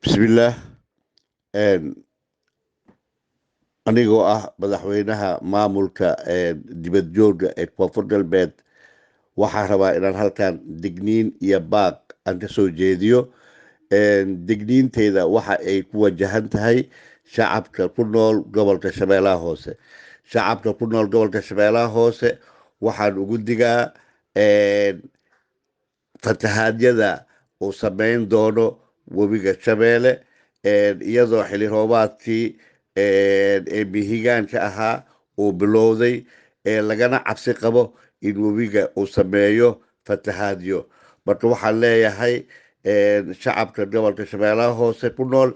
Bismillaah. Anigoo ah madaxweynaha maamulka dibad joogga ee Koonfur Galbeed, waxaan rabaa inaan halkan digniin iyo baaq aan ka soo jeediyo. Digniinteyda waxa ay ku wajahan tahay shacabka ku nool gobolka Shabeellaha Hoose. Shacabka ku nool gobolka Shabeellaha Hoose waxaan ugu digaa fatahaadyada uu sameyn doono webiga Shabeelle, iyadoo xili roobaadkii ee mihigaanka ahaa uu bilowday, lagana cabsi qabo in webiga uu sameeyo fatahaadyo. Marka waxaan leeyahay shacabka gobolka Shabeellaha Hoose ku nool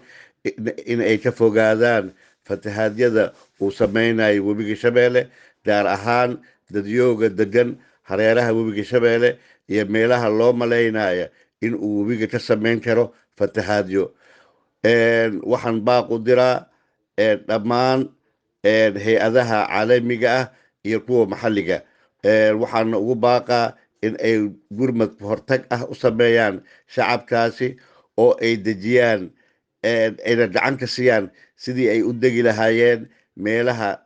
in ay ka fogaadaan fatahaadyada uu sameynayo webiga Shabeelle, gaar ahaan dadyooga degan hareeraha webiga Shabeelle iyo meelaha loo malaynayo in uu webiga ka sameyn karo fatahaadyo. Waxaan baaq u diraa dhammaan hay-adaha caalamiga ah iyo kuwa maxalliga. Waxaana ugu baaqaa in ay gurmad hortag ah u sameeyaan shacabkaasi oo ay dejiyaan, ayna gacan ka siiyaan sidii ay u degi lahaayeen meelaha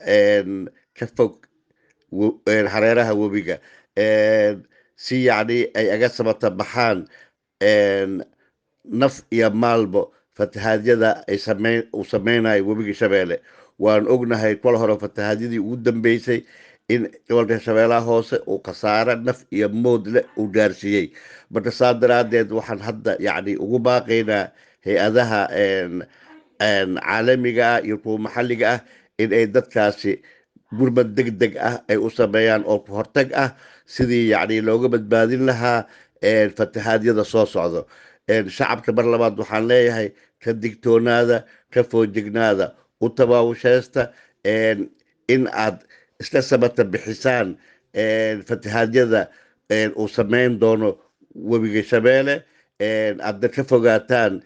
ka fog hareeraha webiga, si yacni ay aga sabata baxaan naf iyo maalbo fatahaadyada ay sameyn uu sameynayo webiga Shabeelle. Waan ognahay kol hore fatahaadyadii ugu dambeysay in gobolka Shabeellaha Hoose uu khasaare naf iyo mood leh uu gaarsiiyey. Marka saa daraaddeed waxaan hadda yacni ugu baaqaynaa hay-adaha caalamiga ah iyo kuwa maxalliga ah in ay dadkaasi gurmad deg deg ah ay u sameeyaan oo hortag ah, sidii yacni looga badbaadin lahaa fatahaadyada soo socdo. Shacabka mar labaad waxaan leeyahay: ka digtoonaada, ka foojignaada, u tabaabusheesta in aad iska sabata bixisaan fatahaadyada uu sameyn doono webiga Shabeelle, aadna ka fogaataan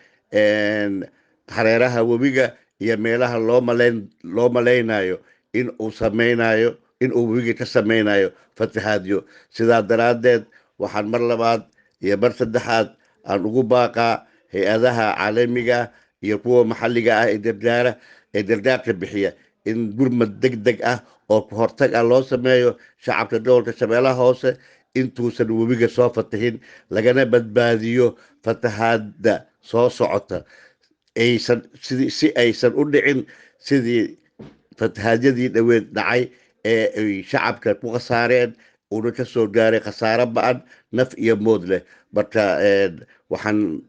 hareeraha webiga iyo meelaha loo malaynayo in uu sameynayo, in uu webiga ka sameynayo fatahaadyo. Sidaa daraaddeed waxaan mar labaad iyo mar saddexaad aan ugu baaqaa hay-adaha caalamiga iyo kuwa maxalliga ah ee gargaara, ee gargaarka bixiya, in gurmad deg deg ah oo ku hortag ah loo sameeyo shacabka gobolka Shabeellaha Hoose intuusan webiga soo fatahin, lagana badbaadiyo fatahaadda soo socota, aysan sidii si aysan u dhicin sidii fatahaadyadii dhoweed dhacay ee ay shacabka ku khasaareen, uuna ka soo gaaray khasaaro ba-an naf iyo mood leh. Marka waxaan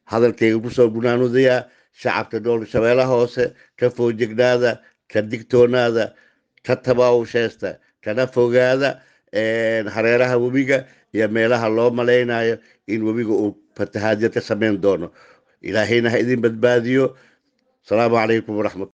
hadalkayga kusoo gunaanudayaa: shacabka gobolka Shabeellaha Hoose, ka foojignaada, ka digtoonaada, ka tabaabusheesta, kana fogaada hareeraha webiga iyo meelaha loo malaynayo in webiga uu fatahaadyo ka sameyn doono. Ilaahayna ha idin badbaadiyo. Asalaamu calaykum waraxmat